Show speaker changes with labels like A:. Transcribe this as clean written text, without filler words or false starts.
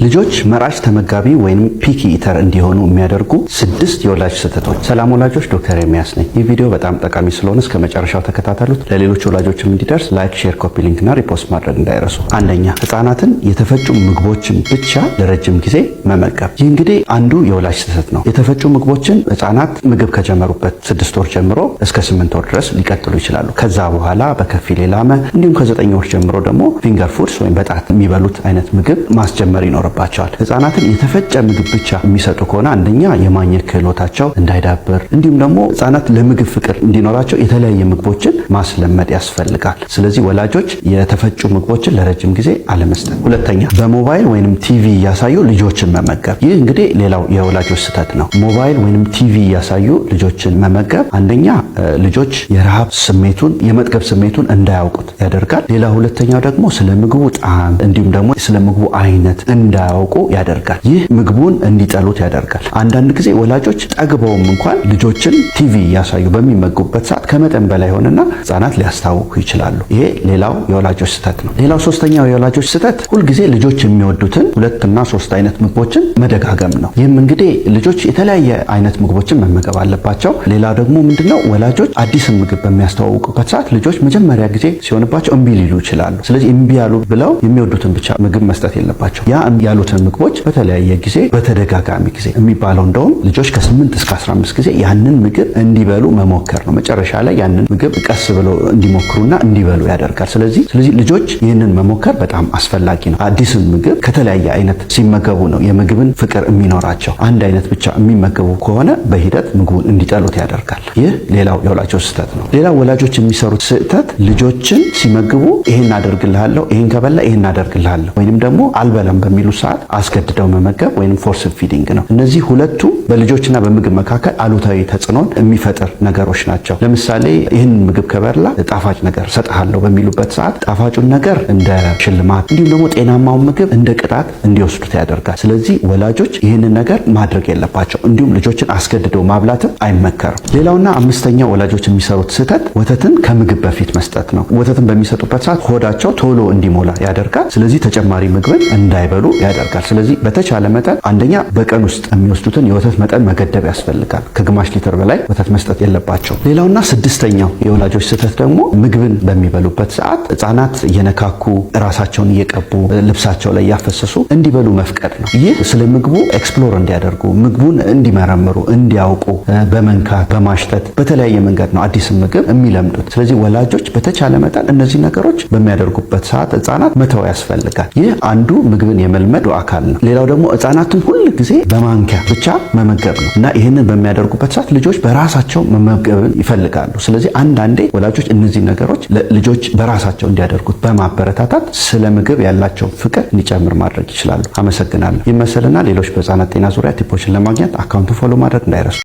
A: ልጆች መራጭ ተመጋቢ ወይም picky eater እንዲሆኑ የሚያደርጉ ስድስት የወላጅ ስህተቶች። ሰላም ወላጆች፣ ዶክተር ኤርሚያስ ነኝ። ይህ ቪዲዮ በጣም ጠቃሚ ስለሆነ እስከ መጨረሻው ተከታተሉት። ለሌሎች ወላጆችም እንዲደርስ like፣ share፣ copy link እና repost ማድረግ እንዳይረሱ። አንደኛ፣ ህጻናትን የተፈጩ ምግቦችን ብቻ ለረጅም ጊዜ መመገብ። ይህ እንግዲህ አንዱ የወላጅ ስህተት ነው። የተፈጩ ምግቦችን ህጻናት ምግብ ከጀመሩበት 6 ወር ጀምሮ እስከ 8 ወር ድረስ ሊቀጥሉ ይችላሉ። ከዛ በኋላ በከፊል የላመ እንዲሁም ከ9 ወር ጀምሮ ደግሞ finger foods ወይም በጣት የሚበሉት አይነት ምግብ ማስጀመር ይኖርባቸዋል። ህጻናትን የተፈጨ ምግብ ብቻ የሚሰጡ ከሆነ አንደኛ የማኘክ ክህሎታቸው እንዳይዳብር እንዲሁም ደግሞ ህጻናት ለምግብ ፍቅር እንዲኖራቸው የተለያየ ምግቦችን ማስለመድ ያስፈልጋል። ስለዚህ ወላጆች የተፈጩ ምግቦችን ለረጅም ጊዜ አለመስጠት። ሁለተኛ፣ በሞባይል ወይንም ቲቪ እያሳዩ ልጆችን መመገብ። ይህ እንግዲህ ሌላው የወላጆች ስህተት ነው። ሞባይል ወይንም ቲቪ እያሳዩ ልጆችን መመገብ አንደኛ ልጆች የረሃብ ስሜቱን፣ የመጥገብ ስሜቱን እንዳያውቁት ያደርጋል። ሌላ ሁለተኛው ደግሞ ስለ ምግቡ ጣዕም እንዲሁም ደግሞ ስለ ምግቡ አይነት እንዳያውቁ ያደርጋል። ይህ ምግቡን እንዲጠሉት ያደርጋል። አንዳንድ ጊዜ ወላጆች ጠግበውም እንኳን ልጆችን ቲቪ እያሳዩ በሚመግቡበት ሰዓት ከመጠን በላይ ሆነና ህጻናት ሊያስታውኩ ይችላሉ። ይሄ ሌላው የወላጆች ስህተት ነው። ሌላው ሶስተኛው የወላጆች ስህተት ሁልጊዜ ልጆች የሚወዱትን ሁለትና ሶስት አይነት ምግቦችን መደጋገም ነው። ይህም እንግዲህ ልጆች የተለያየ አይነት ምግቦችን መመገብ አለባቸው። ሌላ ደግሞ ምንድነው፣ ወላጆች አዲስን ምግብ በሚያስተዋውቁበት ሰዓት ልጆች መጀመሪያ ጊዜ ሲሆንባቸው እምቢ ሊሉ ይችላሉ። ስለዚህ እምቢ ያሉ ብለው የሚወዱትን ብቻ ምግብ መስጠት የለባቸውም። ያ እምቢ ያሉትን ምግቦች በተለያየ ጊዜ፣ በተደጋጋሚ ጊዜ የሚባለው እንደውም ልጆች ከ8 እስከ 15 ጊዜ ያንን ምግብ እንዲበሉ መሞከር ነው። መጨረሻ ላይ ያንን ምግብ ቀስ ብለው እንዲሞክሩና እንዲበሉ ያደርጋል። ስለዚህ ልጆች ይህንን መሞከር በጣም አስፈላጊ ነው። አዲስን ምግብ ከተለያየ አይነት ሲመገቡ ነው የምግብን ፍቅር የሚኖራቸው። አንድ አይነት ብቻ የሚመገቡ ከሆነ በሂደት ምግቡን እንዲጠሉት ያደርጋል። ይህ ሌላው የወላጆች ስህተት ነው። ሌላው ወላጆች የሚሰሩት ስህተት ልጆችን ሲመግቡ ይሄን አደርግልሃለሁ፣ ይሄን ከበላህ ይሄን አደርግልሃለሁ ወይንም ደግሞ አልበላም በሚሉ ሰዓት አስገድደው መመገብ ወይንም force feeding ነው። እነዚህ ሁለቱ በልጆችና በምግብ መካከል አሉታዊ ተጽዕኖን የሚፈጥር ነገሮች ናቸው። ለምሳሌ ይህን ምግብ ከበላህ ጣፋጭ ነገር ሰጥሃለሁ በሚሉበት ሰዓት ጣፋጩን ነገር እንደ ሽልማት እንዲሁም ደግሞ ጤናማውን ምግብ እንደ ቅጣት እንዲወስዱት ያደርጋል። ስለዚህ ወላጆች ይህንን ነገር ማድረግ የለባቸውም። እንዲሁም ልጆችን አስገድደው ማብላትም አይመከርም። ሌላውና አምስተኛው ወላጆች የሚሰሩት ስህተት ወተትን ከምግብ በፊት መስጠት ነው። ወተትን በሚሰጡበት ሰዓት ሆዳቸው ቶሎ እንዲሞላ ያደርጋል። ስለዚህ ተጨማሪ ምግብን እንዳይበሉ ያደርጋል። ስለዚህ በተቻለ መጠን አንደኛ በቀን ውስጥ የሚወስዱትን የወተት መጠን መገደብ ያስፈልጋል። ከግማሽ ሊትር በላይ ወተት መስጠት የለባቸውም። ሌላውና ስድስተኛው የወላጆች ስህተት ደግሞ ምግብን በሚበሉበት ሰዓት ህጻናት እየነካኩ፣ ራሳቸውን እየቀቡ፣ ልብሳቸው ላይ እያፈሰሱ እንዲበሉ መፍቀድ ነው። ይህ ስለ ምግቡ explore እንዲያደርጉ፣ ምግቡን እንዲመረምሩ፣ እንዲያውቁ በመንካት፣ በማሽተት፣ በተለያየ መንገድ ነው አዲስን ምግብ የሚለምዱት። ስለዚህ ወላጆች በተቻለ መጠን እነዚህ ነገሮች በሚያደርጉበት ሰዓት ህጻናት መተው ያስፈልጋል። ይህ አንዱ ምግብን የመልመዱ አካል ነው። ሌላው ደግሞ ህጻናትን ሁል ጊዜ በማንኪያ ብቻ መመገብ ነው እና ይህንን በሚያደርጉበት ሰዓት ልጆች በራሳቸው መመገብን ይፈልጋሉ። ስለዚህ አንዳንዴ ወላጆች እነዚህ ነገሮች ልጆች በራሳቸው እንዲያደርጉት በማበረታታት ስለ ምግብ ያላቸው ፍቅር እንዲጨምር ማድረግ ይችላሉ። አመሰግናለሁ። ይህ መሰልና ሌሎች በህጻናት ጤና ዙሪያ tip ኦችን ለማግኘት account ኡን follow ማድረግ እንዳይረሱ።